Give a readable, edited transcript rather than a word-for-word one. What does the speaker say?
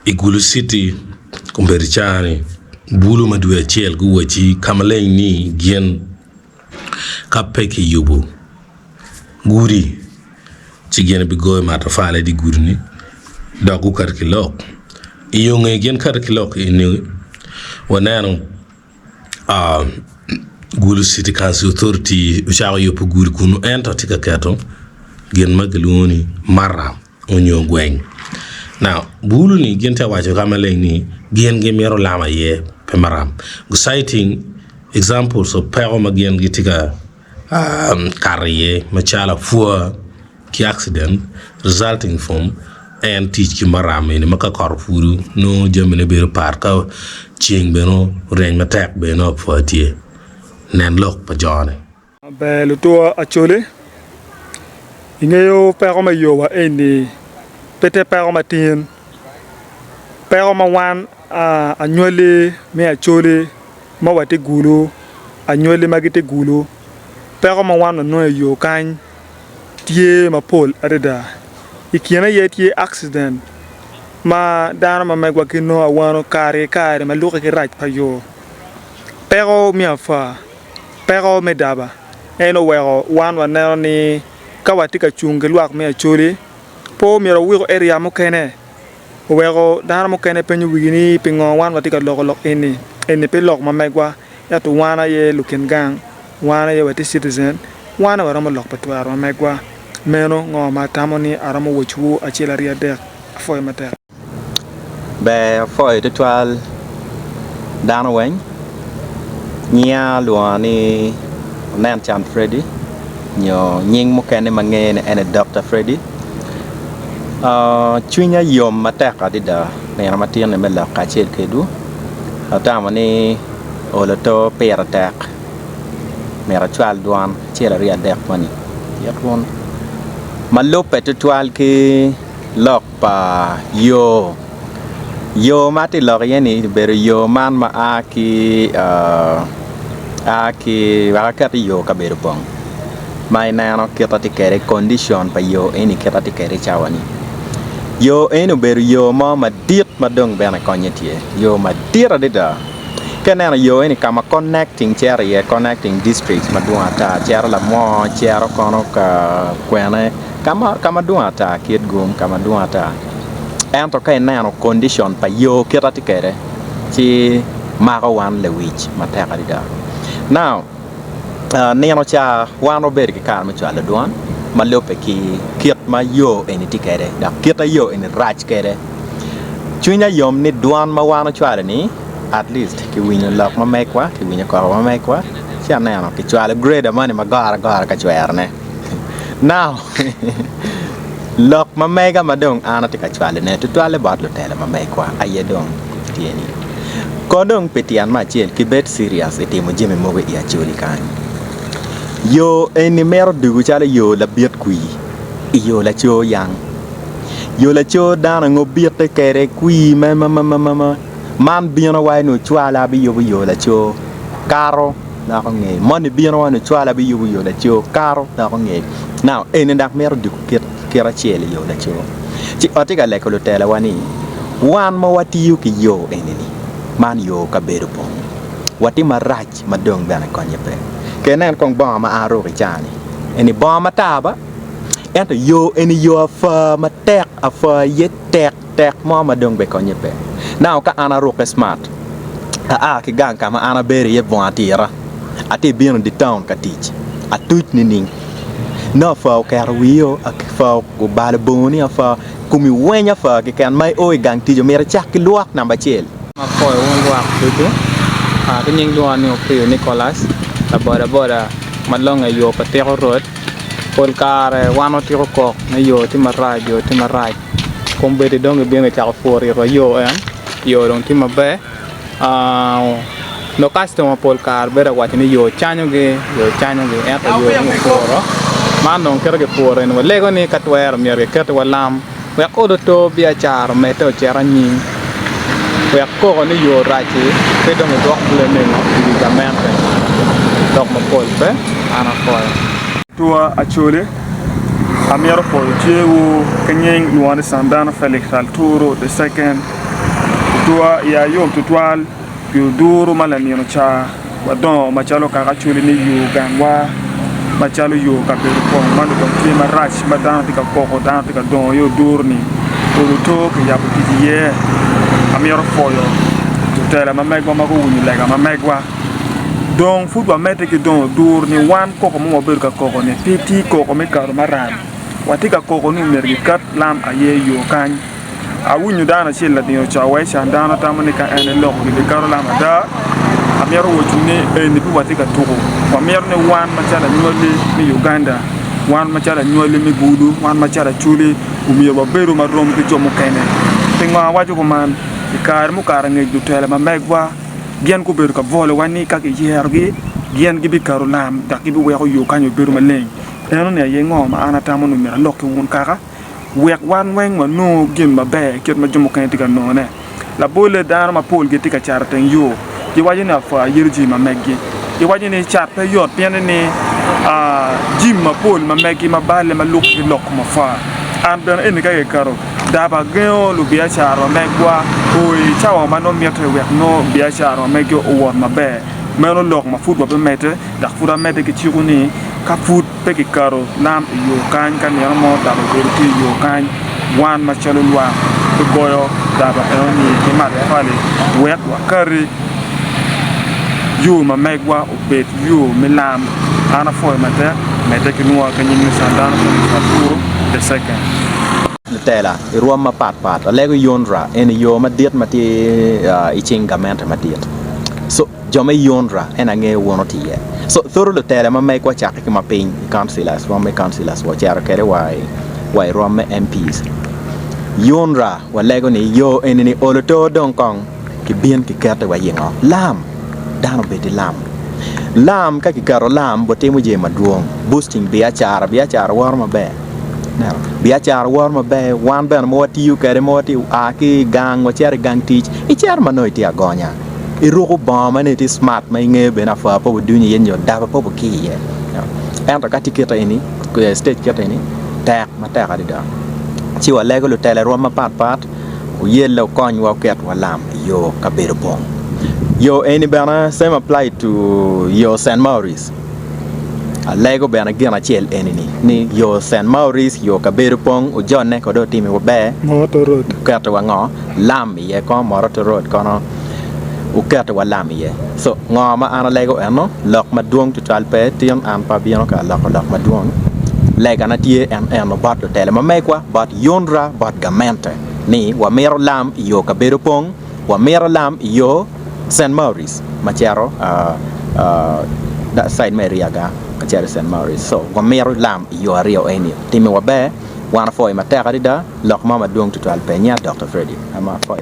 I Gulu City kombeddi caa-ni, bulu ma dwe acel guwacci ka maleng ni gin ka pe kiyubo gudi ci gin bigoyo matafali i dye gudi-ni dok gukato ki lok. I yo nge gin kato ki lok eni waneno Gulu City Council Authority ocako yubo gudi kunu ento tye ka keto gin ma kilwongo ni maram. onyo gweng. Now, bulu ni gin te waco ka maleng ni gin gimito lam aye pe maram. Citing examples of peko ma gin gitye ka kato iye macalo apwa ki accident resulting from en tic ki maram eni ma ka kot opudu nongo jamine bedo pat ka ceng bene oryeny matek bene nongo apwa tye. Nen lok pa jo-ni. Ber lutuwa Acholi, ingeyo peko me yowa eni pe tye peko matin, peko ma wan anywali me Acholi ma watye gulu, anywali ma gitye gulu, peko ma wan wanongo i yo kany tye mapol adada i kine aye tye akcident ma dano ma megwa ginongo awano kare ki kare ma lukke ki rac pa yo, peko me apwa. Peko me daba en oweko wan waneno ni ka watye ka cung ki lwak me Acholi, pe omyero waweko area mukene oweko dano mukene penyo wigi ni pingo wan watye ka loko lok eni, eni pe lok ma megwa ento wan aye lukin gang, wan aye watye citizen, wan aye waromo lok pi twero ma megwa. Meno ngo ma atamo ni aromo wacwu acel aryo adek. Apwoyo matek. Ber apwoyo tutwal dano weng nyinga lwonga ni onen can Fredy nyo nying mukene ma ngene ene Dokta Fredy cwinya yom matek adada nino matin ni me lok kacel kwedwu atamo ni olo to pire tek myero acwal dwon acel aryo adek moni ma lubbe tutwal ki lok pa yo, yo ma atye ka lok iye ni obedo yo man ma a ki a ki wek aket ni yo kabedo pong ma ineno kit ma tye kwede kondicon pa yo eni kit ma tye kwede i cawa ni yo eni obedo yo mo madit ma dong bene konye tye yo madit adada ka ineno yo eni ka ma connecting cito iye connecting district madwong ata cito lamwor cito kono ka kwene. Ka madwong ata kit gum ka madwong ata ento ka ineno kondicon pa yo kit ma tye kwede ci mako wan lewic matek adada now nino ca wan wabedo ki kare me cwalo dwon ma lubbe ki kit ma yo eni tye kwede dok kit ma yo eni rac kwede cwinya yom ni dwon ma wan ocwalo ni at least kiwinyo lok ma megwa kiwinyo koko ma megwa ci aneno kicwalo grader moni ma goro agora ka cwerone. Now, lok ma mega ma dong an atye ka cwalone tutwalle bot lutela ma megwa aye dong tye ni, ko dong pi tyen me acel kibed serious i timo jami mogo i Acholi kany. Yo eni mito dugo calo yo labit kwir i yo laco yang. Yo laco dano nongo bite kwede kwir ma ma man bino wa ni ocwala biyubo yo laco kato. Dako nge moni bino wa ni cwala biyubo yo laco kato dako nge now eni dok mito diko kit kit acel i yo laco ci atye ka lego lutela wa ni wan ma watiyo ki yo eni ni man yo kabedo pong watye marac ma dong bene konye pe ka inen kong bongo ma an aruko i caa ni eni bongo matar ba ento yo eni yo afar matek afar iye tek Tek mo ma dong be konye pe. Now ka an arukke smart, aa ki gang ka ma an abedo iye bunga atira, atye bino i di town ka tic, atuc nining? Nongo afwa oketo wii-o, afwa obalo bongoni, afwa komi weng afwa keken ma io i gang tic omyero icak ki lwok namba acel. Apwoyo wun lwak ducu, ki nying lwonga ni Opiyo Nicholas, laboda boda ma longe i yo pa Tiko Road. Pol kare wan watiko kok ni yo tye marac, yo tye marac. Kombeddi dong gibino gicako puro itwa yo en, yo dong tye maber nongo kactoma pol kare bedo ka waco ni yo canyogi, yo canyogi ento yo dong gipuro man dong kite gipuro eni walego ni ka twero myero giketiwa lam wek olo to biacara omedde ocit anyim wek koko ni yo rac-ci pe dong idwok blaming-o i wi gamente lok mapol pe an apwoyo. Tua Acholi, Amito pwoyo tyewu ki nying lwongo ni Sandano Felix Alturu the second. Tua iya yom tutwal pi oduru ma lanino ca wadongo macalo kaka Acholi ni yo gangwa macalo yo kabedo pong ma dong tye marac ma dano tye ka koko dano tye ka dongo iye oduru ni olo to kiyabo tic iye. Amito pwoyo lutela ma megwa ma guwinyo lega ma megwa dong pud wamedde ki dongo oduru ni wan koko mo wabedo ka koko ni pe tye koko me kato maram watye ka koko ni myero giket lam aye i yo kany. Awinyo dano acel ladiro ca wai can dano tamo ni ka en eloko gibikato lam ada. Amito wocwu ni eni pe watye ka tuku. Wamito ni wan macalo anywali me Uganda, wan macalo anywali me Gulu, wan macalo Acholi omyero wabedu marom ki jo mukene. Pingo awaco kuman? I kare mukato angec lutela ma megwa gin gubedo ka bwolowa ni ka kiyerogi gin gibikato lam dok gibiweko yo kany obedo maleng. Enoni aye ngo ma an atamo ni myero alok ki wun kaka? Wek wan weng wanongo gin maber kit ma jo mukene tye ka nongone. Labolle, dano mapol gitye ka cato teng yo, giwaco ni apwa yelo jami ma meggi. Giwaco ni cat pe yot pien ni jami mapol ma meggi ma balle ma lubbe ki lok kom apwa. An bene eni ka kiketo daba gengo lubiacara ma megwa o i cawa ma nongo mitte wek nongo biacara ma meggi owot maber. Meno lok ma pud wabimedde dok pud amedde ki ciko ni ka pud Pe kiketo lam i yo kany ka nino mo daba obedo tye i yo kany. Wan macalo lwak gigoyo daba enoni ki matafali wek wakati yo ma megwa obed yo me lam. An apwoyo matek, medde ki nwoya ki nying me Sandano Felix Aturo the second. Lutela i rwom mapat pat alego UNRA eni yo madit ma tye i cing gamente madit. Jo me UNRA en angeyo wun oti iye. So thoro lutela ma megwa cakke ki ma piny i councillors, rwom me councillors wa ocito kede wa i wa i rwom me MPs. UNRA walego ni yo eni ni olo to dong kong ki bin ki kete wa ingo? Lam! Dano obed i lam. Lam ka ki keto lam botimo jami madwong, boosting biacara, biacara woto maber. Ineno? Biacara woto maber, wan bene ma watiyo kede ma watye a ki i gang wacito i gang tic, icito ma nongo itye agonya. Iruko bongo ma nongo itye smart ma ingeyo bene apwa pe obidunyo iye nyo daba pe obikir iye. Ento ka tye kite eni, stage kite eni tek matek adada. Ci walego lutela i rwom mapat pat oyelle okonywa oketwa lam i yo kabedo bong. Yo eni bene same apply to yo Cent Maurice. Alego bene gin acel eni-ni, ni yo Cent Maurice, yo kabedo pong, ojonne kode otimi maber, oketo wa ngo? Lam iye kono, Moroto Road kono oketo wa lam iye. So, ngo ma an alego eno? Lok madwong tutwal pe, tin an pe abino ka loko lok madwong. Legana tye en eno bot lutela ma megwa, bot UNRA, bot gamente, ni wamito lam i yo kabedo pong, Wamito lam i yo Cent Maurice ma cito side me Ariaga ma cito i Cent Maurice. So wamito lam i yo aryo eni. Timiwa ber, wan apwoyo matek adada, lok mo madwong tutwal pe. Nya Dokta Freddy. Ama apwoyo.